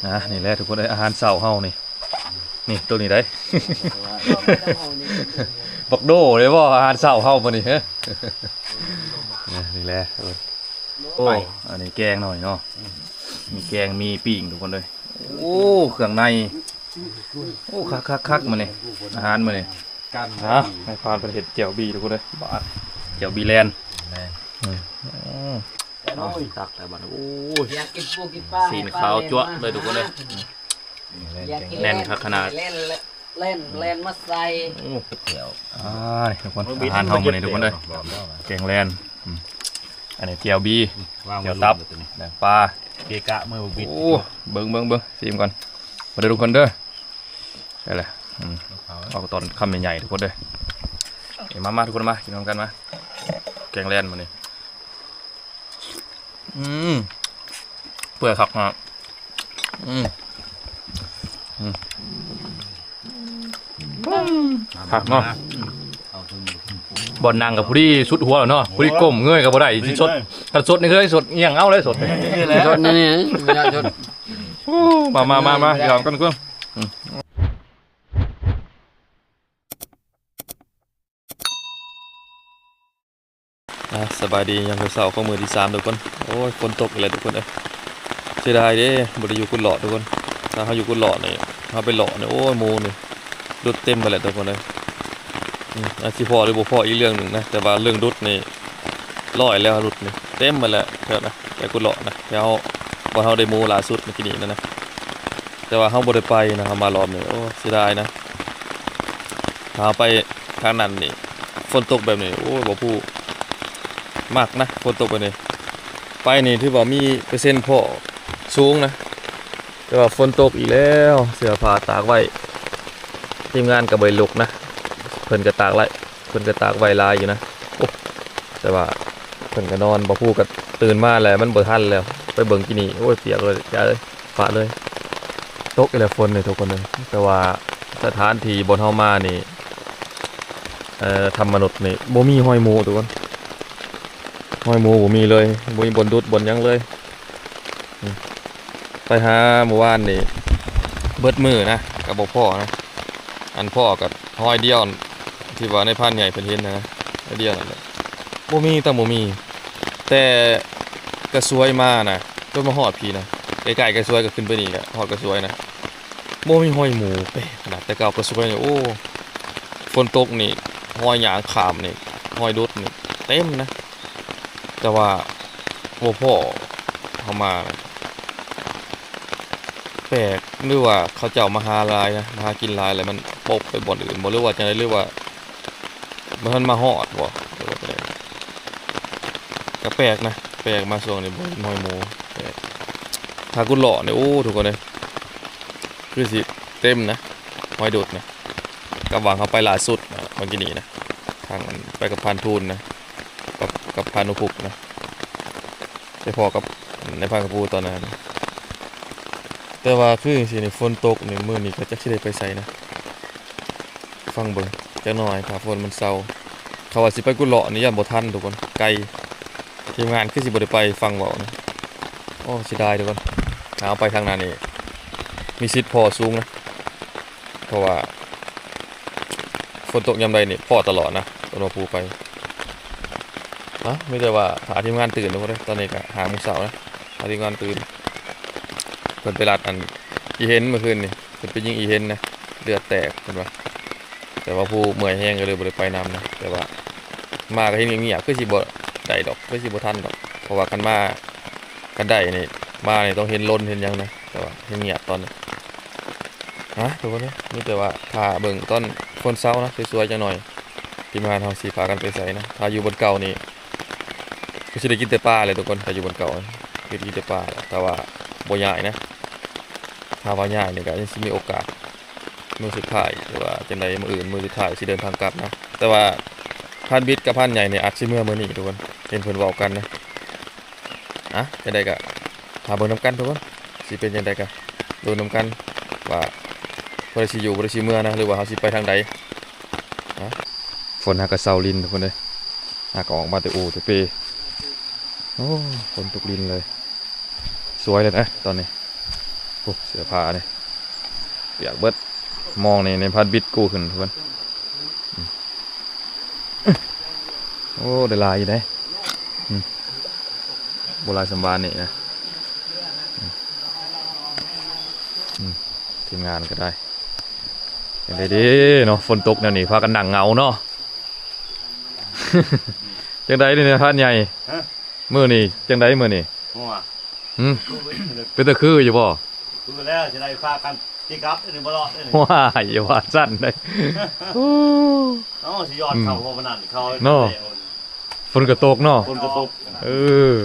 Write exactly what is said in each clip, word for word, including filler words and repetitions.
อ่ะ นี่แหละทุกคนเอ้ย อาหารเช้าเฮานี่ นี่ตัวนี้ได้ บักโดเลยบ่ อาหารเช้าเฮามื้อนี้ เฮ้ย นี่แหละ โอ้ อันนี้แกงหน่อยเนาะ มีแกง มีปิ้งทุกคนเลย โอ้ เครื่องใน โอ้ คักๆๆ มื้อนี้ อาหารมื้อนี้ กัน ฮะ ให้พานเพิ่นเฮ็ดแจ่วบีทุกคนเลย บาด แจ่วบีแลนด์ แม่น อืม อืม เอา ตักแล้วบัดนี้ โอ้ย อยากกินปูกินปลา สีนขาวจั๊วะเลยทุกคนเลย อยากกิน แน่นคักขนาด แล่นแล่นแล่นมาใส่ โอ้ เดี๋ยว อ่า นี่ทุกคน อาหารเฮามื้อนี้ทุกคนเลย แกงแลน อืม อันนี้แจ่วบี วางไว้ แจ่วตับ ลงเลยตัวนี้ แดงปลา เกะกะมือบิด โอ้ เบิ่งเบิ่งเบิ่ง ชิมก่อน มาเด้อทุกคนเด้อ ได้เลย อืม เอาตอนคำใหญ่ๆทุกคนเด้อ เอ้ย มามาทุกคนมา กินพร้อมกันมา แกงแลนมื้อนี้ อืม เปื่อยคักฮะ อืม อืม คักเนาะ บ่อนนั่งกับผู้ที่สุดหัวแล้วเนาะ ผู้ที่ก้มเงยกับบ่ได้ สิสด คันสดนี่คือสดเอี่ยงเอาเลยสด สดนี่นี่ ไม่ได้สด โอ้ มามามามา ยอมกันเพื่อน อืม อ่ะ สบายดี ยามเช้าของมื้อที่สามทุกคน โอ้ย ฝนตกอีกแล้วทุกคนเอ้ย เสียดายเด้ บ่ได้อยู่กุดเลาะทุกคน ถ้าเฮาอยู่กุดเลาะนี่ เฮาไปเลาะนี่ โอ้ย หมู่นี่ ดุดเต็มไปแล้วทุกคนเอ้ย อืม อาจสิพ้อหรือบ่พ้ออีกเรื่องหนึ่งนะ แต่ว่าเรื่องดุดนี่ ร้อยแล้วดุดนี่ เต็มไปแล้วแถวนะ ไปกุดเลาะนะ แถวบ่อนเฮาได้หมู่ล่าสุดเมื่อกี้นี้นั่นนะ แต่ว่าเฮาบ่ได้ไปนะ เฮามารอบนี้ โอ้ เสียดายนะ ถ้าเฮาไปทางนั้นนี่ ฝนตกแบบนี้ โอ้ย บ่ผู้ มักนะ ฝนตกแบบนี้ ไปนี่ถือว่ามีเปอร์เซ็นต์พ้อสูงนะ แต่ว่าฝนตกอีกแล้ว เสื้อผ้าตากไว้ ทีมงานก็บ่ได้ลุกนะ เพิ่นก็ตากไว้ เพิ่นก็ตากไว้หลายอยู่นะ โอ้ แต่ว่าเพิ่นก็นอน บ่ผู้ก็ตื่นมาแล้ว มันบ่ทันแล้ว ไปเบิ่งกินนี่ โอ้ย เปียกเลย อย่าเลย ปะเลย ตกอีกแล้วฝนนี่ทุกคนเลย แต่ว่าสถานที่บ่อนเฮามานี่ เอ่อ ธรรมนุษย์นี่ บ่มีฮอยหมู่ทุกคน ฮอยหมู่บ่มีเลย บ่มีบ่อนดุดบ่อนหยังเลย อืม ไปหาเมื่อวานนี่ เบิดมื้อนะ ก็บ่พ้อนะ อันพ้อก็ฮอยเดียว ที่ว่าในพรานใหญ่เพิ่นเห็นนะ ฮอยเดียวนั่นแหละ บ่มี ตั้งบ่มี แต่กระสวยมานะ จนมาฮอดพี้นะ ใกล้ๆกระสวยก็ขึ้นไปนี่แหละ ฮอดกระสวยนะ บ่มีฮอยหมู่ แปลกขนาด แต่เก่ากระสวยนี่ โอ้ ฝนตกนี่ ฮอยหยางข้ามนี่ ฮอยดุดนี่ เต็มนะ แต่ว่าบ่พ้อ เฮามา แปลก หรือว่าเขาเจ้ามาหาหลายนะ มาหากินหลายแล้วมันปบไปบ่อนอื่นบ่ หรือว่าจั่งใด หรือว่าบ่ทันมาฮอดบ่ หรือว่าจั่งใด ก็แปลกนะ แปลกมาช่วงนี้บ่เห็นฮอยหมู่ แปลก ถ้ากุดเลาะนี่ โอ้ ทุกคนเอ้ย คือสิเต็มนะ ฮอยดุดนะ กับหว่างเฮาไปล่าสุดนะ เมื่อกี้นี้นะ ทางอันไปกับพรานทูนนะ กับ กับพรานอนุภุกนะ ไปพ้อกับนายพรานกะปูตอนนั้น แต่ว่าคือจั่งซี้นี่ ฝนตกนี่ มื้อนี้ก็จักสิได้ไปไสนะ ฟังเบิ่งจักหน่อย ถ้าฝนมันเซา เขาว่าสิไปกุดเลาะนี่ ย่านบ่ทันทุกคน ไกล ทีมงานคือสิบ่ได้ไปฟังเว้านะ โอ้ เสียดายทุกคน ถ้าเฮาไปทางนั้นนี่ มีสิทธิ์พ้อสูงนะ เพราะว่าฝนตกยามใดนี่พ้อตลอดนะ ตอนว่าผู้ไป เอ้า มีแต่ว่าถ้าทีมงานตื่นทุกคนเด้อ ตอนนี้ก็ห้าโมงเช้านะ ถ้าทีมงานตื่น เพิ่นไปลัดอันอีเห็นเมื่อคืนนี่ เพิ่นไปยิงอีเห็นนะ เลือดแตกเพิ่นว่า แต่ว่าผู้เมื่อยแฮงก็เลยบ่ได้ไปนำนะ แต่ว่ามาก็เห็นเงียบๆ คือสิบ่ได้ดอก คือสิบ่ทันดอก เพราะว่าคันมา คันได้นี่ มานี่ต้องเห็นลนเห็นหยังนะ แต่ว่าเห็นเงียบตอนนี้ ฮะ ทุกคนเอ้ย มีแต่ว่าถ้าเบิ่งตอนฝนเซานะ สวยๆ จักหน่อย ทีมงานเฮาสิพากันไปไสนะ ถ้าอยู่บ่อนเก่านี่ ก็สิได้กินแต่ปลาแหละทุกคน ถ้าอยู่บ่อนเก่า ก็สิได้กินแต่ปลาแหละ แต่ว่าบ่ย้ายนะ ถ้าว่าย้ายนี่ก็ยังสิมีโอกาส มื้อสุดท้าย หรือว่าจั่งใด มื้ออื่น มื้อสุดท้ายสิเดินทางกลับนะ แต่ว่าพรานบิดกับพรานใหญ่นี่อาจสิเมือมื้อนี้ทุกคน เห็นเพิ่นเว้ากันนะ อ่ะ จั่งใดก็ ถ้าเบิ่งนำกันทุกคน สิเป็นจั่งใดก็ เบิ่งนำกัน ว่าเพิ่นสิอยู่ บ่ได้สิเมือนะ หรือว่าเฮาสิไปทางใด นะ ฝนหากะเซาลินทุกคนเอ้ย หากะออกมาแต่อู่แต่เป โอ้ ฝนตกลินเลย สวยเลยนะตอนนี้ ฝ เสื้อผ้านี่เปียกเบิด มองนี่ในพัดบิดกู้ขึ้นเพิ่น โอ้ ได้หลายอยู่เด้ อืม บ่หลายสำบานนี่นะ อืม อืม ทีมงานก็ได้ จังได๋เด้เนาะ ฝนตกแนวนี้ พากันนั่งเหงาเนาะ จังได๋นี่นะ พรานใหญ่ ฮะ มื้อนี้ จังได๋มื้อนี้ หัว หึ เป็นตาคืออยู่บ่ คือแล้วจะได้พากันตีกลับ อันนี้บ่รอด อันนี้ ว้าย อย่าว่าซั่นเลย โอ้ เอ้า สิยอดเขา อืม พวกนั้นเขา เนาะ ฝนก็ตกเนาะ ฝนก็ตก เออ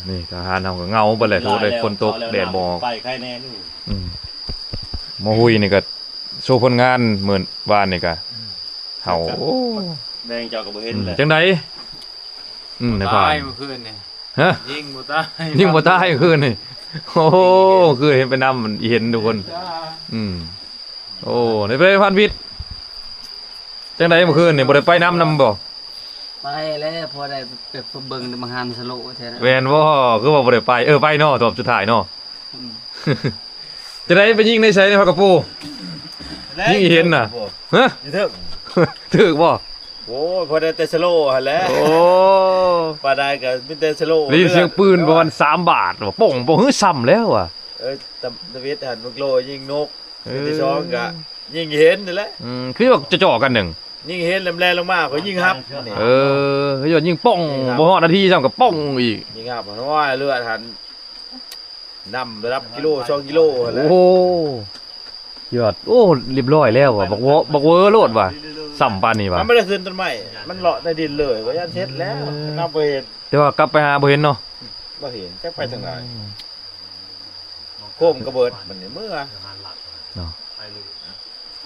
นี่ทหารเฮาก็เหงาเบิดแหละ ทุกคนเลย ฝนตก แดดบ่ออก ไปใครแน่นี่ อืม หมอหุยนี่ก็โชว์ผลงานมื้อวานนี่ก็ เฮา โอ้ แดงเจ้าก็บ่เห็น อืม แหละ จังได๋ อืม ใน ตาย ผ่าน เมื่อคืนนี่ ฮะ ยิงบ่ตาย ยิงบ่ตายคืนนี่ โอ้โห คือเห็นไปนำ เห็นทุกคน อืม โอ้ ได้ไปพันวิทย์ จังได๋เมื่อคืนนี่ บ่ได้ไปนำนำบ่ ไปแล้ว พอได้ไปเบิ่งมังหันสโลแท้นะ แม่นบ่ คือว่าบ่ได้ไป เออ ไปเนาะ รอบสุดท้ายเนาะ อืม จังได๋ไปยิงในไสในผักกะปู ยิงอีเห็นน่ะ ฮะ อยู่เทิง ถืกบ่ โอ้ย พอได้แต่สโลหั่นแหละ โอ้ ปานใดก็มีแต่สโล ได้ยินเสียงปืนประมาณสามบาทว่ะ โป้ง โป้ง เฮ้ย ซ้ำแล้วว่ะ เออ ตำ ตำเวทหันลูกโลยิงนก เออ ที่สองก็ยิงเห็นนั่นแหละ อืม คือว่าจะจ่อกันหนึ่ง ยิงเห็นแหลมๆลงมา ข้อยยิงฮับนี่ เออ คือว่ายิงโป้ง ยิงฮับ บ่ฮอดนาทีซ้ำก็โป้งอีก ยิงฮับ เพราะว่าเลือดหัน นำระดับกิโล สองกิโลหั่นแหละ โอ้ ยอด โอ้ เรียบร้อยแล้วว่ะ บักเวอ บักเวอโลดว่ะ ซ้ำปานนี้ว่ะ มันบ่ได้ขึ้นต้นไม้ มันเลาะในดินเลย ก็ย่านเสร็จแล้ว อืม นำบ่เห็น แต่ว่ากลับไปหาบ่เห็นเนาะ บ่เห็น จักไปทางใด อืม โคมกระเบิด บัดนี้เมือ เนาะ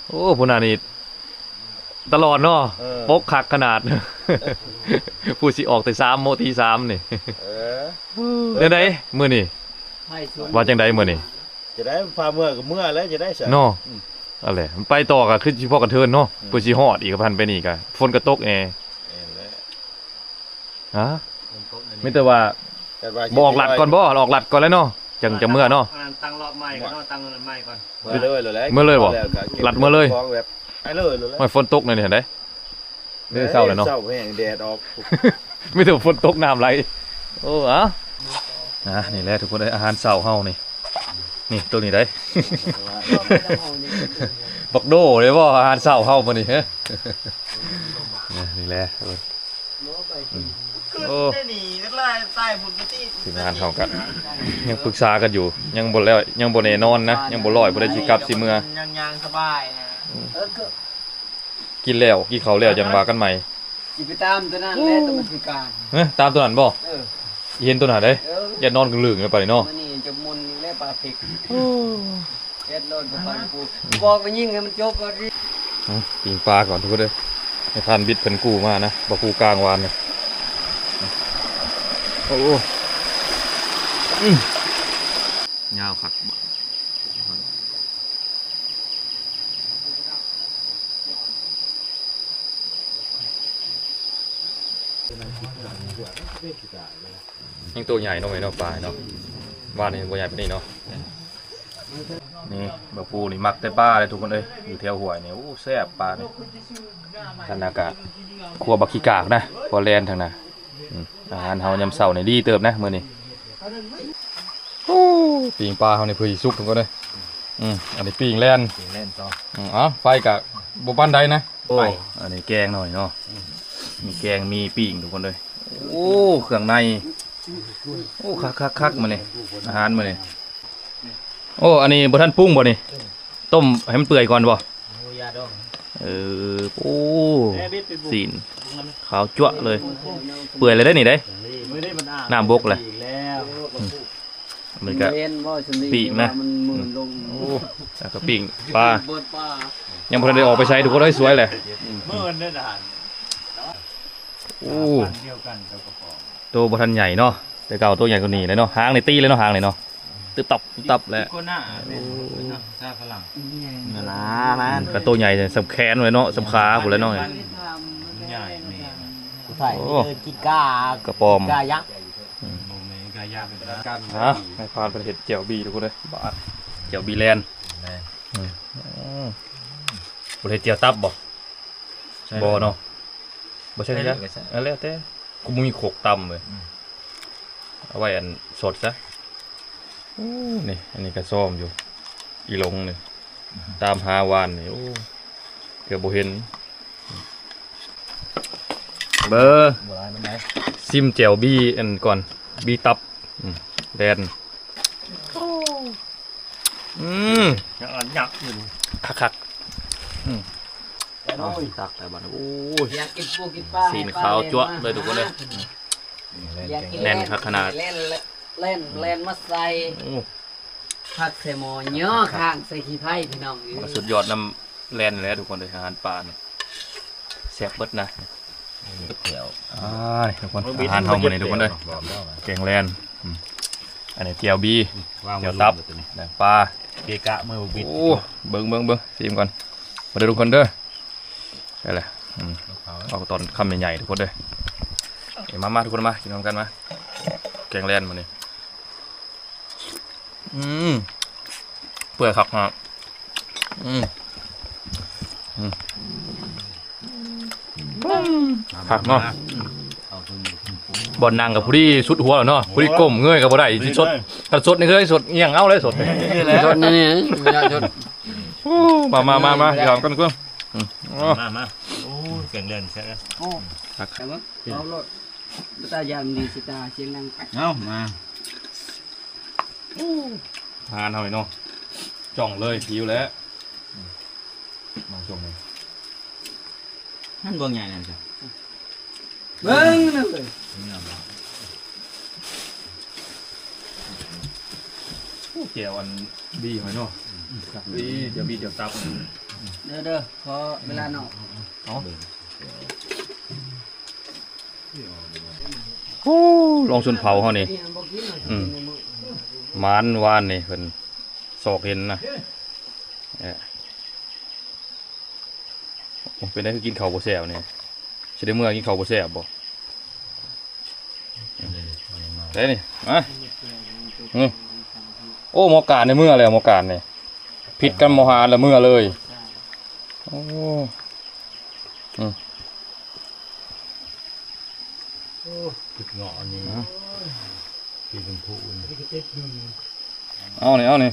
โอ้ ผู้นั้นนี่ ตลอดเนาะ เออ ปกคักขนาด ผู้สิออกแต่สามโมง ตีสามนี่ เออ จังได๋มื้อนี้ ว่าจังได๋มื้อนี้ จะได้พาเมือก็เมือแล้ว จะได้ซะ เนาะ อืม อันแหละ มันไปต่อก็คือสิพ้อกันเทิงเนาะ อืม เพิ่นสิฮอดอีก พันไปนี่ก็ ฝนก็ตกแน่ แม่นแหละ ฮะ มีแต่ว่า แต่ว่า บ่ออกลัดก่อนบ่ ออกลัดก่อนแล้วเนาะ จังจะเมือเนาะ อันนั้นตั้งรอบใหม่ก่อนเนาะ ตั้งอันใหม่ก่อน เมือเลย เมือเลยบ่ แล้วก็เก็บ ลัดเมือเลย ของแบบไปเลย เลย โอ้ย ฝนตกเลยนี่ เห็นได๋ เด้อ เช้าแล้วเนาะ เช้าแห้งแดดออก มีแต่ฝนตกน้ำไหล โอ้ เอ้า อ่ะ นี่แหละทุกคนเอ้ย อาหารเช้าเฮานี่ นี่ ตัวนี้ได๋ บักโดเลยบ่ อาหารเช้าเฮามื้อนี้ เฮ้ย นี่แหละ โอ้ ขึ้นได้หนีก็ไล่ใต้ผลกระตี้ ทีมงานเขาก็ยังปรึกษากันอยู่ ยังบ่แล้ว ยังบ่แน่นอนนะ ยังบ่ร้อย บ่ได้สิกลับสิเมือ ยัง ยังสบายนะ อืม เออ ก็ กินแล้ว กินข้าวแล้วจังว่ากันใหม่ สิไปตามตัวนั้นแหละ ตัวมันพิการ เอ้ย ตามตัวนั้นบ่ เออ เห็นตัวนั้นเด้ เออ อย่านอนกลางลึงเลยไปเนาะ มื้อนี้จะมุนแล้วปลาพริก โอ้ เฮ็ดโลดบ่ปานกู บอกไปยิงให้มันจบก่อนดิ อืม ปิ้งปลาก่อนทุกคนเด้อ ให้พรานบิดเพิ่นกู้มานะ บ่กู้กลางวานนะ โอ้ อืม ยาวคัก ยังตัวใหญ่เนาะ ไอ้เนาะ ปลาเนาะ บ้านนี้บ่ใหญ่ปานนี้เนาะ นี่ บ่าวปูนี่มักแต่ปลาเลยทุกคนเอ้ย อยู่แถวห้วยนี่ โอ้ แซ่บปลานี่ ท่านอากาศ ครัวบักขี้กากนะ ครัวแลนทางนั้น อืม อาหารเฮายามเช้านี่ดีเติบนะมื้อนี้ โอ้ ปิ้งปลาเฮานี่เพื่อสิสุกทุกคนเด้อ อืม อันนี้ปิ้งแลน ปิ้งแลนต่อ อืม เอ้า ไฟกะบ่ปานใดนะ โอ้ ไฟ อันนี้แกงหน่อยเนาะ มีแกง มีปิ้งทุกคนเด้อ โอ้ เครื่องใน โอ้ คักๆๆ มื้อนี้ อาหารมื้อนี้ โอ้ อันนี้บ่ทันปรุงบ่นี่ ต้มให้มันเปื่อยก่อนบ่ หมูยาดอง เออ โอ้ แม่บิดไปบุก ซีน บุกน้ำ ขาวจั๊วะเลย เปื่อยเลยได้นี่เด้ มื้อนี้มันอ่ะ น้ำบกเลย อีกแล้ว อืม มันก็ เห็นบ่สำลี ปีกนะ ว่ามันหมื่นลง โอ้ แล้วก็ปิ้งปลา เบิดปลา ยังบ่ทันได้ออกไปใช้ทุกคนเอ้ย สวยเลย หมื่นได้ทหาร โอ้ พันธุ์เดียวกันกับกระป๋อง โตบ่ทันใหญ่เนาะ แต่เก่าโตใหญ่กว่านี้เลยเนาะ หางนี่ตีเลยเนาะ หางนี่เนาะ ตึบตับตึบตับแหละ อีโกน่า โอ้ เป็นซาฝรั่ง นั่นนะ อืม ก็โตใหญ่ส่ำแขนเลยเนาะ ส่ำขาพู้นแหละเนาะ มันใหญ่แม่ ผู้ไทย โอ้ เดินกินกา กระป๋อม กายักษ์ อืม บ่แม่นกายักษ์เป็นกัน ฮะ ให้พรานเพิ่นเฮ็ดแจ่วบีทุกคนเอ้ย บาด เจียวบีแลน แม่น อืม อืม บ่ได้เจียวตับบ่ ใช่ บ่เนาะ บ่ใช่ ใช่ จ้ะ ก็ใช่ เออ แล้วแต่ กูบ่มีโขกตำเว้ย อืม เอาไว้อันสดซะ โอ้ นี่ อันนี้ก็ซ่อมอยู่ อีหลงนี่ อืม ตามหาวานนี่ โอ้ เกือบบ่เห็น เบอร์ บ่หลายปานใด ซิมแจ่วบีอันก่อน บีตับ อืม แดน อืม ยังอันยักษ์อยู่นี่ คักๆ อืม แต่น้อย ตักแต่บัดนี้ โอ้ย อยากกินปูกินปลา สีนขาวจั๊วะเลยทุกคนเลย อยากกิน แน่นคักขนาด แล่น แล่น แล่นมาใส่ โอ้ ผักใส่หม้อ ย่อข้างใส่ขี้ไผ่พี่น้องเอ้ย สุดยอดน้ำแล่นแล้วทุกคนเลย อาหารป่านี่ แซ่บเบิดนะ เดี๋ยว อ่า นี่ทุกคน โอ้ย อาหารเฮามื้อนี้ทุกคนเด้อ บอกแล้วนะ แกงแลน อืม อันนี้เจียวบี วางไว้ เจียวตับ ลูกตัวนี้ แดงปลา เกะกะมือบิด โอ้ เบิ่ง เบิ่ง เบิ่ง ซิมก่อน มาเด้อทุกคนเด้อ ได้เลย อืม เอาตอนคำใหญ่ๆ ทุกคนเด้อ เอ้ย มา มา ทุกคนมา กินพร้อมกันมา แกงแลนมื้อนี้ อืม เปื่อยคักฮะ อืม อืม คักเนาะ บ่อนนั่งกับผู้ที่สุดหัวแล้วเนาะ ผู้ที่ก้มเงยกับบ่ได้ สิสด คันสดนี่คือสดเอียงเอาเลยสด สดนี่ นี่ ไม่ได้สด โอ้ มา มา มา มา ยอมกันเพื่อน อืม อ๋อ มา มา โอ้ย แกงแลนแซ่บ โอ้ คัก แต่ว่าเอาโลด ตายามดีสิตาเสียงดัง เอ้า มา โอ้ ทานเฮาเนาะ จ่องเลย หิวแล้ว มาช่วงนี้ นั่นเบิ่งใหญ่นั่นจ้ะ เบิ่งนั่นเลย นี่เอามา โอ้ แจ่วอันบีหอยเนาะ อืม ครับ บี เจียวบี เจียวตับ เด้อ เด้อ ขอเวลาหน่อย เอา โอ้ลองชนเผาเฮานี่ อืม หมานวานนี่เพิ่นซอกเห็นนะ เอ้อ โอ้ เป็นได้คือกินข้าวบ่แซ่บนี่ สิได้เมื่อกินข้าวบ่แซ่บบ่ ได้นี่ มา อืม โอ้ หมอการในเมือแล้ว หมอการนี่ ผิดกันหมอหาแล้วเมือเลย โอ้ อืม โอ้ จุดเงาะอันนี้ อืม สีชมพูนี่ เอานี่ เอานี่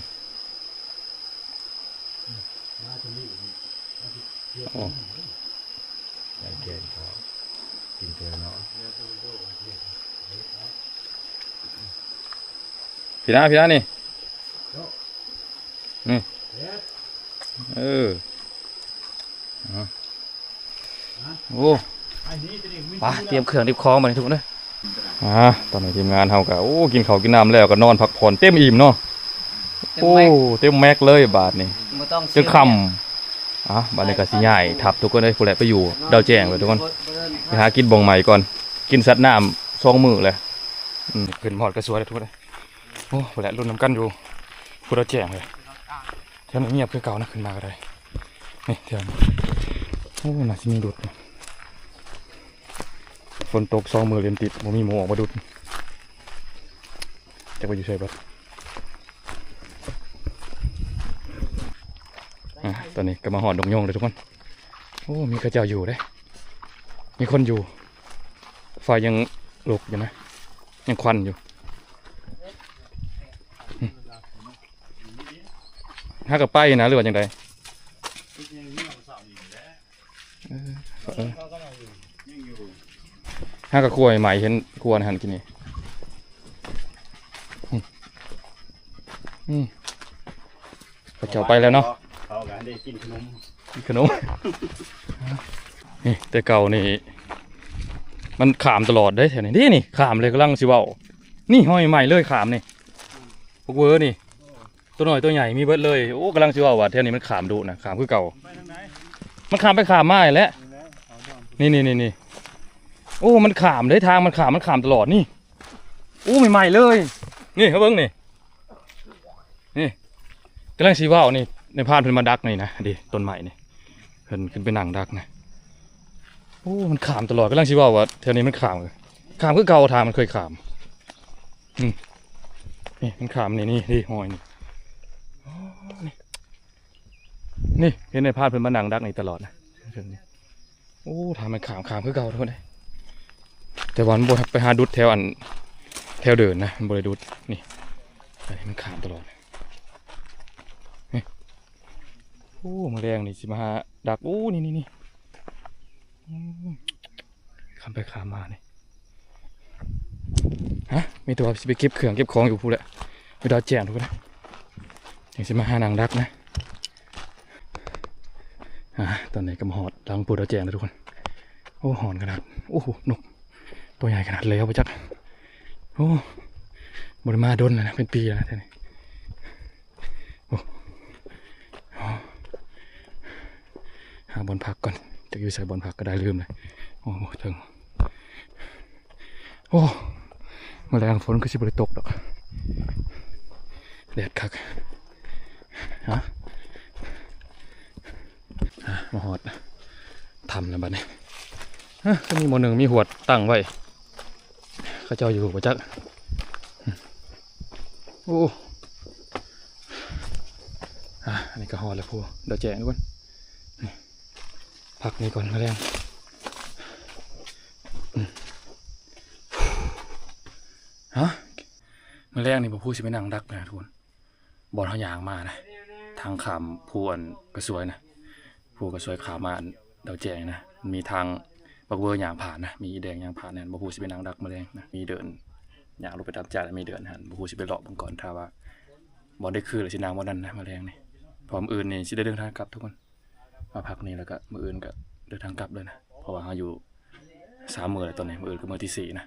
โอ้ ยายแกงเขากินเกลือเนาะ พี่นะ พี่นะนี่ นี่ เออ อ่ะ โอ้ ไป เตรียมเครื่องเตรียมของมาเลยทุกคนเลย อ่า ตอนนี้ทีมงานเฮาก็ โอ้ กินข้าวกินน้ำแล้วก็นอนพักผ่อนเต็มอิ่มเนาะ เต็ม โอ้ แม็ก เต็มแม็กเลยบาดนี้ บ่ต้อง จนค่ำ อ่ะ บาดนี้ก็สิย้ายทัพทุกคนเลย ผู้ใดไปอยู่ดาวแจ้งเลยทุกคน ไปหากินบ่องใหม่ก่อน กินสัตว์น้ำสองมื้อเลย อืม ขึ้นมาฮอดกระสวยเลยทุกคนเลย โอ้ ผู้ใดรุ่นนำกันอยู่ ผู้ดาวแจ้งเลย แถวนี้เงียบคือเก่านะ ขึ้นมาก็ได้ นี่แถวนี้ โอ้ น่าสิมีดุด ฝนตกสองมื้อเล่นติด บ่มีหมู่ออกมาดุด จักว่าอยู่ไสเบิด อ่ะ ตอนนี้ก็มาฮอดดงยงเลยทุกคน โอ้ มีเขาเจ้าอยู่เด้ มีคนอยู่ ไฟยังลุกอยู่นะ ยังควันอยู่ หากะไปนะ หรือว่าจังใด เออ เออ หากะครัวใหม่ เห็นครัวหันกินนี่ อืม อืม เขาเจ้าไปแล้วเนาะ เขาก็ได้กินขนม กินขนม นี่ แต่เก่านี่ มันข้ามตลอดเด้แถวนี้ นี่ นี่ ข้ามเลย กำลังสิเว้า นี่ ห้อยใหม่เลย ข้ามนี่ พวกเวอร์นี่ ตัวน้อยตัวใหญ่มีเบิดเลย โอ้ กำลังสิเว้าว่าแถวนี้มันข้ามดุนะ ข้ามคือเก่า มันข้ามไปข้ามมาแหละ นี่ นี่ นี่ นี่ โอ้ มันข้ามเด้ ทางมันข้าม มันข้ามตลอดนี่ โอ้ ใหม่ๆเลย นี่ เฮาเบิ่งนี่ นี่ กำลังสิเว้านี่ นายพรานเพิ่นมาดักนี่นะ ดิ ต้นไม้นี่ เพิ่นขึ้นไปนั่งดักนะ โอ้ มันข้ามตลอด กำลังสิเว้าว่าแถวนี้มันข้าม ข้ามคือเก่า ทางมันเคยข้าม อืม นี่มันข้ามนี่ นี่ นี่ ห้อยนี่ นี่เห็นในพาดเพิ่นมานั่งดักนี่ตลอดนะเทิงนี่ โอ้ ถ้ามันข้าม ข้ามคือเก่าทุกคนเด้ย แต่ว่ามันบ่ไปหาดุดแถวอัน แถวเดินนะ มันบ่ได้ดุด นี่ อันนี้มันข้ามตลอด นี่ โอ้ มื้อแลงนี่สิมาหาดัก โอ้ นี่ นี่ นี่ อืม ข้ามไปข้ามมานี่ ฮะ มีแต่ว่าสิไปเก็บเครื่องเก็บของอยู่พู้นแหละ ไปดาวแจ้งทุกคนนะ จั่งสิมาหานั่งดักนะ อ่า ตอนนี้ก็มาฮอดหลังภูดาวแจ้งแล้วทุกคน โอ้ ฮ้อนขนาด โอ้โห นก ตัวใหญ่ขนาดแล้วบ่จัก โอ้ บ่ได้มาดนแล้วนะ เป็นปีแล้วนะแถวนี้ โอ้ โอ้ หาบ่อนพักก่อน จักอยู่ไสบ่อนพักก็ได้ ลืมเลย โอ้ เทิง โอ้ มื้อแลงฝนคือสิบ่ได้ตกดอก แดดคัก ฮะ อ่ะ มาฮอดถ้ำแล้วบัดนี้ ฮะ ก็มีหม้องหนึ่งมีหวดตั้งไว้ เขาเจ้าอยู่บ่จัก โอ้ อ่ะ อันนี้ก็ฮอดแล้วพูด เดี๋ยวแจ้งทุกคน นี่ พักนี่ก่อนมื้อแลง อืม ฮะ มื้อแลงนี่บ่พูดสิไปนั่งดักนะทุกคน บ่อนเฮาย่างมานะ ทางข้ามภูอันกระสวยนะ ภูกระสวยข้ามมาอันดาวแจ้งนะ มีทางบักเวอร์ย่างผ่านนะ มีอีแดงย่างผ่านนั่น บ่ฮู้สิไปนั่งดักมื้อแลงนะ มีเดินย่างลงไปตามจาด มีเดินหั่น บ่ฮู้สิไปเลาะเบิ่งก่อน ถ้าว่าบ่ได้คือแล้วสินั่งบ่อนนั้นนะ มื้อแลงนี่ เพราะมื้ออื่นนี่สิได้เดินทางกลับทุกคน มาพักนี่แล้วก็มื้ออื่นก็เดินทางกลับเลยนะ เพราะว่าเฮาอยู่สามมื้อแล้วตอนนี้ มื้ออื่นก็มื้อที่สี่นะ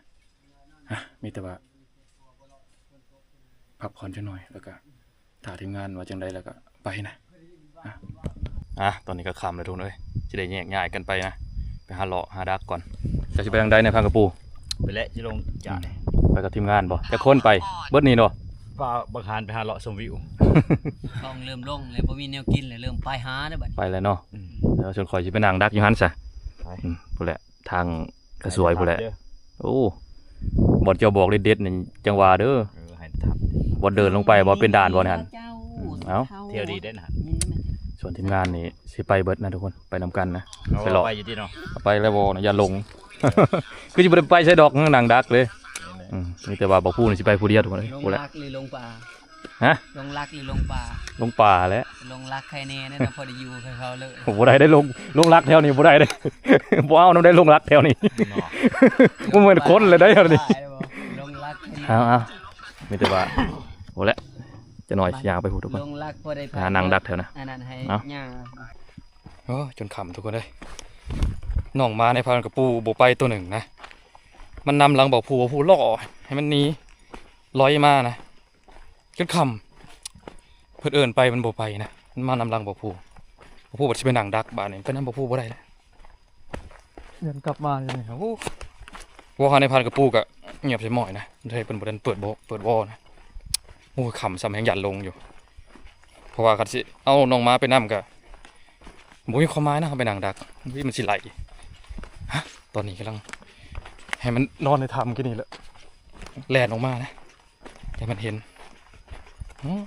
ฮะ มีแต่ว่า พักผ่อนจักหน่อย แล้วก็ถ้าทีมงานว่าจั่งใดแล้วก็ไปนะ อ่ะ อ่ะ ตอนนี้ก็ค่ำแล้วทุกคนเอ้ย สิได้แยกย้ายกันไปนะ ไปหาเลาะหาดักก่อน จะสิไปทางใดเนี่ย พานกะปู ไปแล้วสิลงจ่าย ไปกับทีมงานบ่ จักคนไป เบิดนี่เนาะ พาบักหานไปหาเลาะชมวิว ท้องเริ่มลงเลย บ่มีแนวกินเลย เริ่มไปหาแล้วบัดนี้ ไปแล้วเนาะ อืม แล้วส่วนข่อยสิไปนั่งดักอยู่หั่นซะ ไป อืม พู้นแหละ ทางกระสวยพู้นแหละ เด้อ โอ้ บ่อนเจ้าบอกเด็ดๆนี่จั่งว่าเด้อ เออ ให้ทำ บ่อนเดินลงไป บ่อนเป็นด่านบ่อนหั่น เจ้า อืม เอ้า เที่ยวดีได้นะ ส่วนทีมงานนี่สิไปเบิดนะทุกคน ไปนำกันนะ เอา ไปเลาะ ไปอยู่ที่เนาะ ไปแล้วบ่นะ อย่าหลง คือสิบ่ได้ไปไสดอก นั่งดักเลย นี่แหละ อืม มีแต่ว่าบ่าวภูนี่สิไปผู้เดียวทุกคนเอ้ย ลง พู้นแหละ รักหรือลงป่า ฮะ ลงรักหรือลงป่า ลงป่าแหละ ลงรักใครแน่เนี่ยนะ พอได้อยู่กับเขาเลย ผมบ่ได้ได้ลง ลงรักแถวนี้บ่ได้เด้ บ่เอานำได้ลงรักแถวนี้ เนาะ บ่แม่นคนเลยได้แถวนี้ ลงรักใครแน่ เอา เอา มีแต่ว่า โอ้แหละ จะหน่อยสิย่างไปพู้นทุกคน ลงรักพอได้ไป หานั่งดักแถวนะ อันนั้นให้ เอ้า ย่าง โอ้ จนค่ำทุกคนเอ้ย น้องหมาในพานกะปูบ่ไปตัวหนึ่งนะ มันนำหลังบ่าวภู บ่าวภูล่อให้มันหนี ลอยมานะ จนค่ำ เพิ่นเอิ้นไปมันบ่ไปนะ มันมานำหลังบ่าวภู บ่าวภูบัดสิไปนั่งดักบาดนี้ ไปนำบ่าวภูบ่ได้แล้ว เดินกลับมาเลยเนี่ย โอ้ ว่าหาในพานกะปูก็เงียบใส่หม้อยนะ ได้เพิ่นบ่ทันเปิดบ่ เปิดบ่นะ โอ้ย ค่ำซ้ำแฮงย้านหลงอยู่ เพราะว่าคันสิเอาน้องหมาไปนำก็ บ่มีความหมายนะ เอาไปนั่งดัก มันสิไหล ฮะ ตอนนี้กำลัง ให้มันนอนในถ้ำกี้นี่แหละ แล่นออกมานะ ให้มันเห็น อืม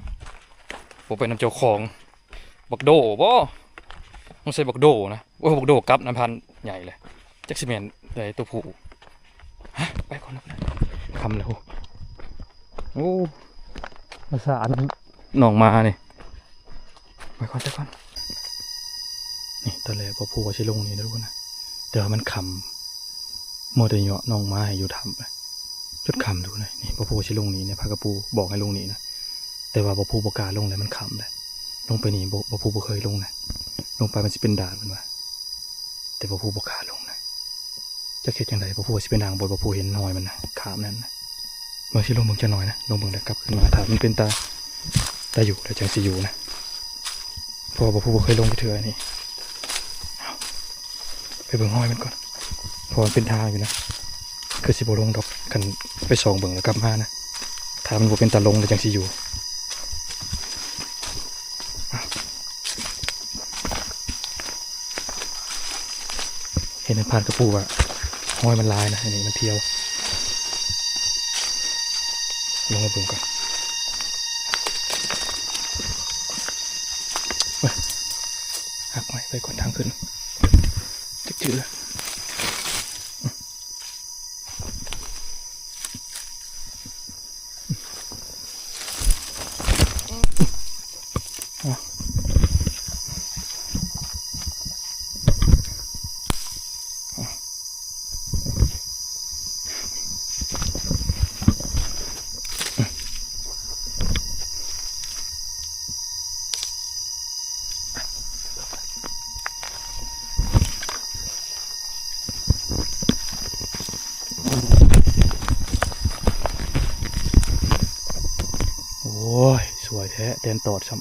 บ่ไปนำเจ้าของ บักโดบ่ ต้องใส่บักโดนะ โอ้ย บักโดกลับนำพันธุ์ใหญ่เลย จักสิแม่นใดตัวผู้ ฮะ ไปก่อนนะ ค่ำแล้ว โอ้ ภาษาอันน้องหมานี่ ไปก่อน ไปก่อน นี่ ตอนแรกบ่าวภูว่าสิลงนี่นะทุกคนนะ แต่ว่ามันค่ำ มัวแต่เยาะน้องหมาให้อยู่ถ้ำไป จนค่ำทุกคนเอ้ย นี่ บ่าวภูว่าสิลงนี่เนี่ย พานกะปูบอกให้ลงนี่นะ แต่ว่าบ่าวภูบ่กล้าลงเลย มันค่ำเลย ลงไปนี่บ่ บ่าวภูบ่เคยลงนะ ลงไปมันสิเป็นด่านเพิ่นว่า แต่บ่าวภูบ่กล้าลงนะ จักเฮ็ดจั่งใด บ่าวภูว่าสิไปนั่งบน บ่าวภูเห็นหอยมันนะ ข้ามนั่นนะ เบิ่งสิลงเบิ่งจักหน่อยนะ ลงเบิ่งแล้วกลับขึ้นมา ถ้ามันเป็นตา ตาอยู่แล้วจั่งสิอยู่นะ เพราะว่าบ่าวภูบ่เคยลงจักเทื่อนี่ เอา ไปเบิ่งหอยมันก่อน เพราะว่ามันเป็นทางอยู่นะ คือสิบ่ลงดอก คันไปส่องเบิ่งแล้วกลับมานะ ถ้ามันบ่เป็นตาลงแล้วจั่งสิอยู่ เห็นในพานกะปูว่าหอยมันหลายนะ อันนี้มันเที่ยว ลงมาเบิ่งก่อน เว้ย ใส่ก่อนทางขึ้นจักจื้อ โอ้ย สวยแท้ แตนตอดซ้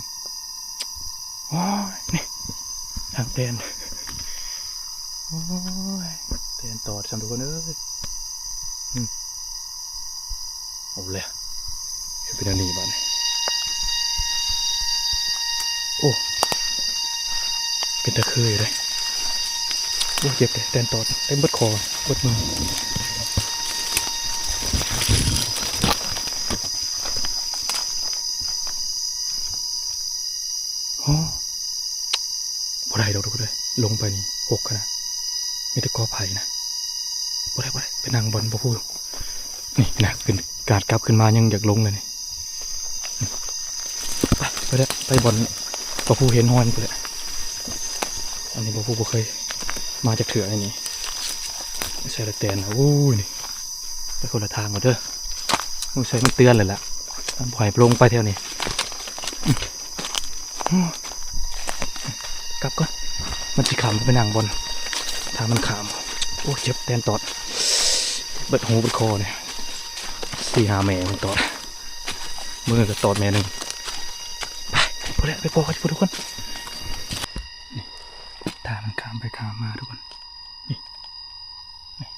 ำ โอ้ย นี่ ทางแตน โอ้ย แตนตอดซ้ำทุกคนเอ้ย อืม เอาเลย เป็นอันนี้บ้านี่ โอ้ เป็นตะคืออยู่เลย โอ้ เจ็บเลย แตนตอด เต็มเบิดคอ เบิดมือ โอ้ บ่ได้ดอกทุกคนเอ้ย ลงไปนี่ หกขนาด มีแต่กอไผ่นะ บ่ได้ บ่ได้ ไปนั่งบนบ่พูด นี่นะ ขึ้น กาดกลับขึ้นมายังอยากลงเลยนี่ ไป ไปเด้อ ไปบ่อน บ่พูดเห็นฮอนไปเลย อันนี้บ่พูดบ่เคย มาจากเถื่ออันนี้ ใส่ละแตนนะ อู้ยนี่ ไปคนละทางกันเด้อ อู้ยใส่มันเตือนเลยล่ะ มันบ่ให้ลงไปแถวนี้ กลับก่อน มันสิขามไปนั่งบน ถ้ามันขาม โอ้ย เจ็บแตนตอด เบิดหูเบิดคอเนี่ย สี่ห้าแม่มันตอด มือก็ตอดแม่หนึ่ง ไป พอแล้ว ไปปอกกันทุกคน นี่ ถ้ามันขามไปขามมาทุกคน นี่ นี่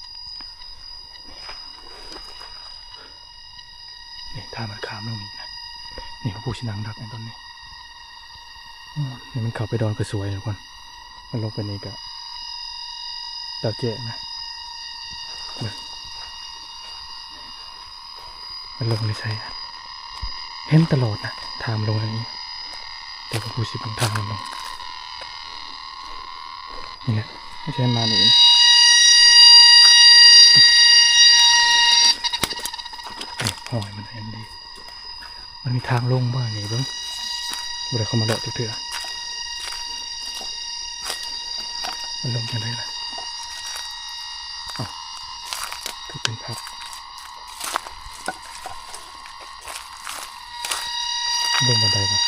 นี่ ถ้ามันขามลงนี่นะ นี่ พระผู้ชินังดักในต้นนี้ อืม นี่มันเข้าไปดอนกระสวยทุกคน มันลงไปนี่ก็ดาวแจ้งนะ เบิ่ง มันลงในไซนะ เห็นตลอดนะ ทางลงอันนี้ แต่พระผู้ชิบังทางมันลง นี่แหละ ไม่ใช่มานี่นะ นี่หอยมันเห็นดี มันมีทางลงบ่านี่เบิ่ง บ่ได้เข้ามาเลาะจักเทื่อ มันลงจังได๋ล่ะ เอ้า คือเป็นผัก ลงบันไดบ่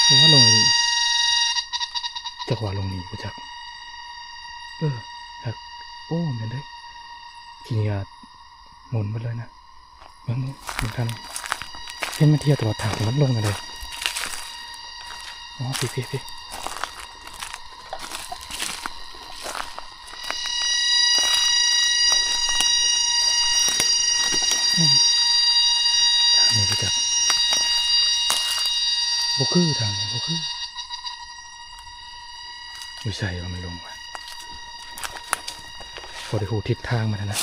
หรือว่าลงอันนี้ จักว่าลงนี่บ่จัก เออ ครับ โอ้ แม่นเด้ ขี้เหงื่อหมุนหมดเลยนะ เบิ่ง เบิ่ง เบิ่งทางนี้ เห็นมันเที่ยวตลอดทาง แต่มันลงอะไร อ๋อ พี่ พี่ พี่ อืม ทางนี้บ่จัก บ่คือ ทางนี้บ่คือ อยู่ไสว่ามันลงวะ พอได้ฮู้ทิศทางมันหั้นนะ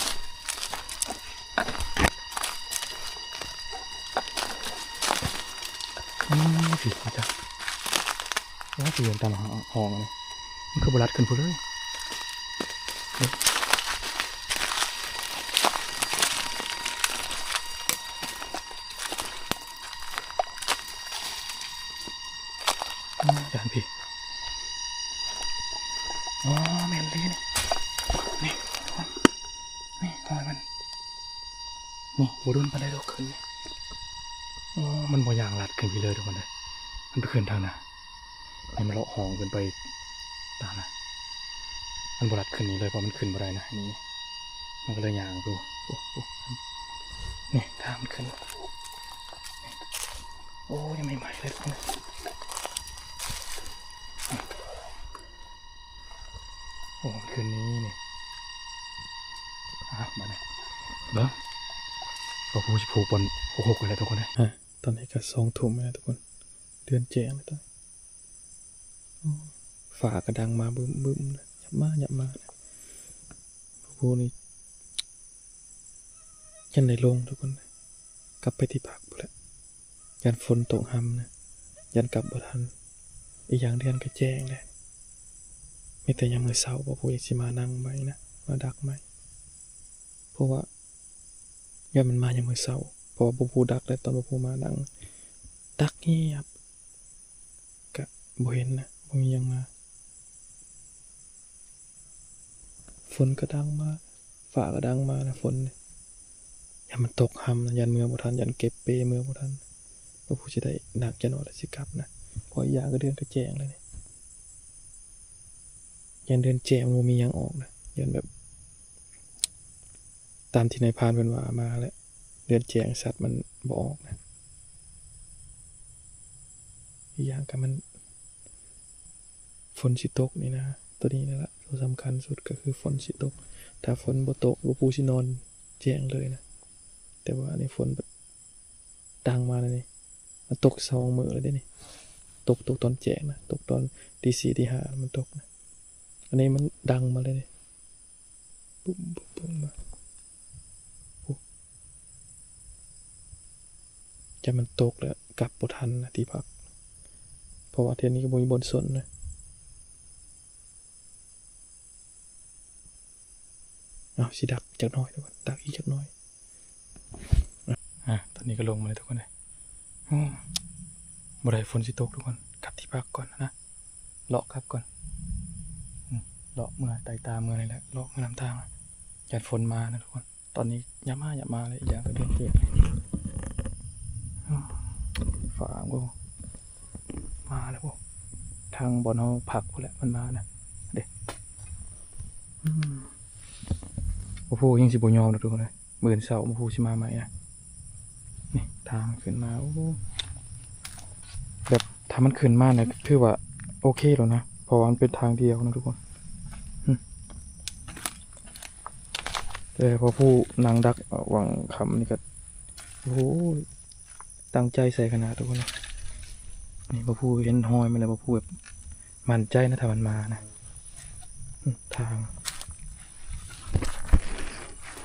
อืม พี่ พี่จ้ะ โอ้ พี่ยืนตามห้อง ห้องอันนี้ มันคือบ่ลัดขึ้นพู้นเลย อืม ย่านพี่ อ๋อ แม่นเลยนี่ นี่ นี่ หอยมัน นี่ บ่โดนปานใดดอกขึ้นนี่ อ๋อ มันบ่ย่างลัดขึ้นพี้เลยทุกคนเด้อ มันไปขึ้นทางน่ะ นี่มันเลาะห้องขึ้นไปตามน่ะ มันบ่ลัดขึ้นนี่เลย เพราะมันขึ้นบ่ได้นะ นี่ มันก็เลยย่างดู โอ้ โอ้ นี่ ทางมันขึ้น โอ้ ยังใหม่ๆเลยทุกคน โอ้ มันขึ้นนี่นี่ อ่ะ มาเนี่ย เบิ่ง พระผู้สิผูกบนหกหกเลยทุกคนนะ อ่ะ ตอนนี้ก็สองทุ่มแล้วทุกคน เดือนแจ้งแล้วตอน โอ้ ฟ้าก็ดังมาบึ้มๆนะ หยับมา หยับมานะ พระผู้นี่ ยันได้ลงทุกคน กลับไปที่พักพู้นแหละ ย้านฝนตกหำนะ ย้านกลับบ่ทัน อีกอย่างเดือนก็แจ้งแหละ มีแต่ยามมื้อเช้าบ่ผู้สิมานั่งใหม่นะ มาดักใหม่ เพราะว่าย้อนมันมายามมื้อเช้า เพราะว่าบ่ผู้ดักแล้ว ตอนบ่ผู้มานั่งดักเงียบ กะบ่เห็นนะ บ่มีหยังมา ฝนก็ดังมา ฟ้าก็ดังมานะ ฝนนี่ ย้านมันตกห่ำนะ ย้านเมือบ่ทัน ย้านเก็บเปเมือบ่ทัน บ่ผู้สิได้นักจะนอนแล้วสิกลับนะ เพราะอีกอย่างก็เดือนก็แจ้งแล้วนี่ ย้านเดือนแจ้งมันบ่มีหยังออกนะ ย้านแบบ ตามที่นายพรานเพิ่นว่ามาแหละ เดือนแจ้งสัตว์มันบ่ออกนะ อีกอย่างก็มัน ฝนสิตกนี่นะ ตัวนี้นั่นแหละ ตัวสำคัญสุดก็คือฝนสิตก ถ้าฝนบ่ตก บ่ผู้สินอนแจ้งเลยนะ แต่ว่าอันนี้ฝนดังมาแล้วนี่ มันตกสองมื้อแล้วเด้นี่ ตก ตกตอนแจ้งนะ ตกตอนตีสี่ตีห้ามันตกนะ อันนี้มันดังมาเลยนี่ ปุ๊บปุ๊บปุ๊บมา โอ้ จะมันตกแล้วกลับบ่ทันนะที่พัก เพราะว่าเทื่อนี้ก็บ่มีบ่อนซ่อนนะ เอาสิดักจักหน่อยทุกคน ดักอีกจักหน่อย อ่ะ ตอนนี้ก็ลงมาเลยทุกคนเลย โอ้ บ่ได้ ฝนสิตกทุกคน กลับที่พักก่อนนะ เลาะกลับก่อน อืม เลาะเมือไต่ตามเมือนี่แหละ เลาะเมือนำทาง ย้านฝนมานะทุกคน ตอนนี้อย่ามา อย่ามาเลย อีกอย่างก็เดือนเจ็ด อ้าว ฟ้าก็มาแล้วพวก ทางบ่อนเฮาพักพู้นแหละ มันมานะ เด้ อืม บ่ผู้ยังสิบ่ยอมดอกทุกคนเลย มื้ออื่นเช้าบ่ผู้สิมาใหม่นะ นี่ทางขึ้นมา โอ้ แบบถ้ามันขึ้นมาเนี่ยถือว่าโอเคแล้วนะ เพราะว่ามันเป็นทางเดียวนะทุกคน อืม แต่พอผู้นั่งดักหว่างค่ำนี่ก็ โอ้โห ตั้งใจใส่ขนาดทุกคนนะ นี่พอผู้เห็นฮอยมันแล้ว พอผู้แบบมั่นใจนะ ถ้ามันมานะ อืม ทาง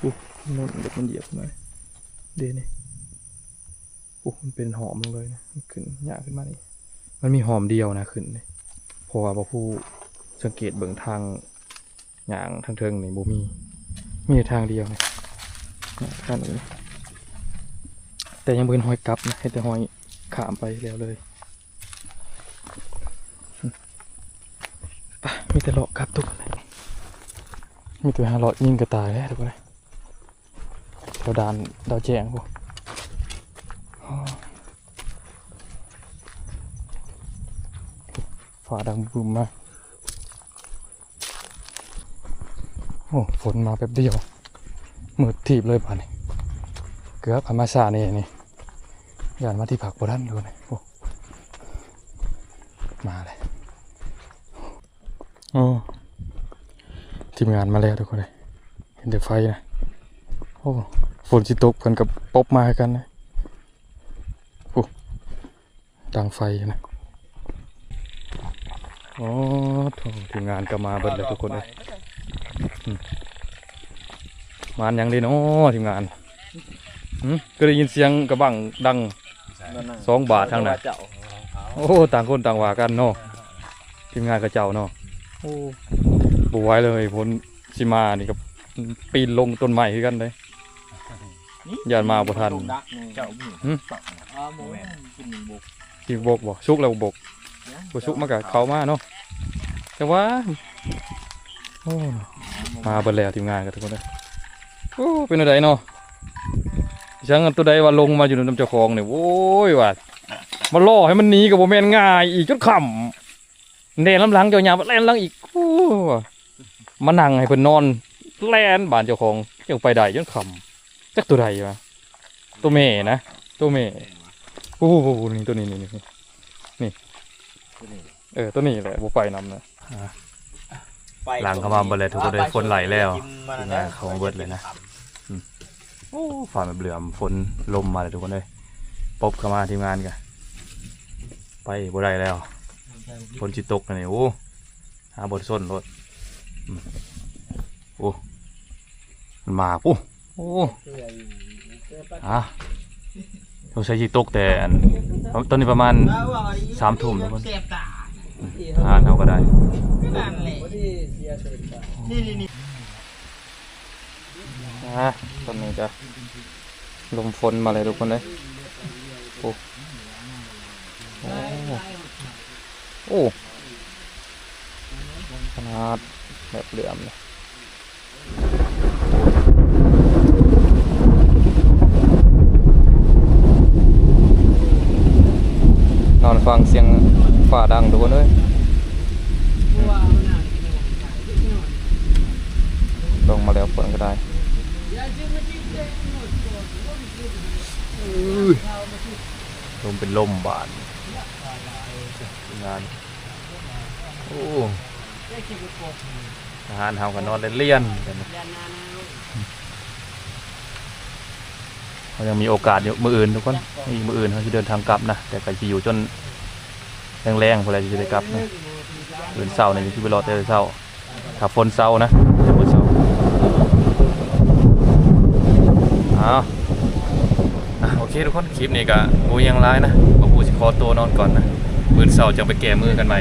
อู้ นั่นเดี๋ยวมันเหยียบมา เดี๋ยวนี่ อู้ มันเป็นหอมลงเลยนะ มันขึ้นยากขึ้นมานี่ มันมีหอมเดียวนะขึ้นนี่ เพราะว่าพอผู้สังเกตเบิ่งทาง ย่างทางเทิงนี่บ่มี มีแต่ทางเดียวนี่ ทางนี้ แต่ยังบ่เห็นฮอยกลับนะ เห็นแต่ฮอยข้ามไปแล้วเลย ไป มีแต่เลาะกลับทุกคนเลย มีแต่หาเลาะยิงกระต่ายแล้วทุกคนเลย แถวด่านดาวแจ้งพู้น ฟ้าดังบึ้มมา โอ้ ฝนมาแป๊บเดียว มืดทีบเลยป่านนี้ เกือบพามาซานี่นี่ ย้านมาที่พักบ่ทันโดนนี่ โอ้ มาเลย โอ้ ทีมงานมาแล้วทุกคนเลย เห็นแต่ไฟนะ โอ้ ฝนสิตกเพิ่นก็ปบมาคือกันนะ โอ้ ดังไฟนะ โอ้โถ ทีมงานก็มาเบิดแล้วทุกคนเอ้ย อืม มานหยังเด้น้อทีมงาน หืม ก็ได้ยินเสียงกระบังดัง สองบาททางนั้น โอ้ ต่างคนต่างว่ากันเนาะ ทีมงานเขาเจ้าเนาะ โอ้ บ่ไหวเลย ฝนสิมานี่ก็ปีนลงต้นไม้คือกันเด้ ย้านมาบ่ทัน เจ้าบ่ หึ อ้าว บ่แม่น กินบก กินบกบ่ สุกแล้วบก บ่สุกมันก็เข้ามาเนาะ แต่ว่า โอ้ มาเบิดแล้วทีมงานกันทุกคนเด้อ โอ้ เป็นจั่งใดเนาะ จั่งตัวใดว่าลงมาอยู่นำเจ้าของนี่ โอ้ย ว่า มาล่อให้มันหนีก็บ่แม่นง่าย อีกจนค่ำ แล่นนำหลังเจ้าหญ้า แล่นหลังอีก โอ้ มานั่งให้เพิ่นนอน แล่นบ้านเจ้าของ ยังไปได้จนค่ำ จักตัวใดวะ ตัวแม่นะ ตัวแม่ โอ้โห นี่ ตัวนี้ นี่ นี่ นี่ เออ ตัวนี้แหละ บ่ไปนำนะ อ่า หลังเข้ามาเบิดเลย ทุกคนเลย ฝนไหลแล้ว ทีมงานเข้ามาเบิดเลยนะ อืม โอ้ ฟ้าแบบเหลือม ฝนลมมาเลยทุกคนเลย ปบเข้ามาทีมงานกัน ไปบ่ได้แล้ว ฝนสิตกแล้วนี่ โอ้ หาบ่อนซ่อนโลด อืม โอ้ มันมาปุ๊ โอ้ อ่ะ สงสัยสิตกแต่อัน ตอนนี้ประมาณสามทุ่มแล้วเพิ่น แสบตา หาเฮาก็ได้ นั่นแหละ อ่าตอนนี้ก็ลมฝนมาเลยทุกคนเลยโอ้โอ้โอ้ขนาดแบบเหลื่อมเลยนอนฟังเสียงฟ้าดังทุกคนเลยลงมาแล้วฝนก็ได้ ลมเป็นลมบาดงานโอ้ทหารเฮาก็นอนเลียนๆกันนะเขายังมีโอกาสอยู่มื้ออื่นทุกคนอีกมื้ออื่นเขาจะเดินทางกลับนะแต่ก็จะอยู่จนแรงๆพอแล้วจะได้กลับนะมื้ออื่นเช้าเนี่ยจะไปรอแต่เช้า ถ้าฝนเซานะถ้าฝนเซาเอาอ่ะโอเคทุกคนคลิปนี้ก็บ่มีหยังหลายนะบ่ฮู้สิขอตัวนอนก่อนนะมื้อเช้าจังไปแก้มือกันใหม่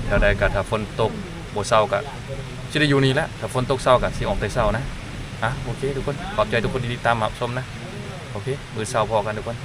แถวใดก็ถ้าฝนตกบ่เซาก็สิได้อยู่นี่แหละถ้าฝนตกเซาก็สิออกแต่เช้านะอ่ะโอเคทุกคนขอบใจทุกคนที่ติดตามรับชมนะโอเคมื้อเช้าพอกันทุกคน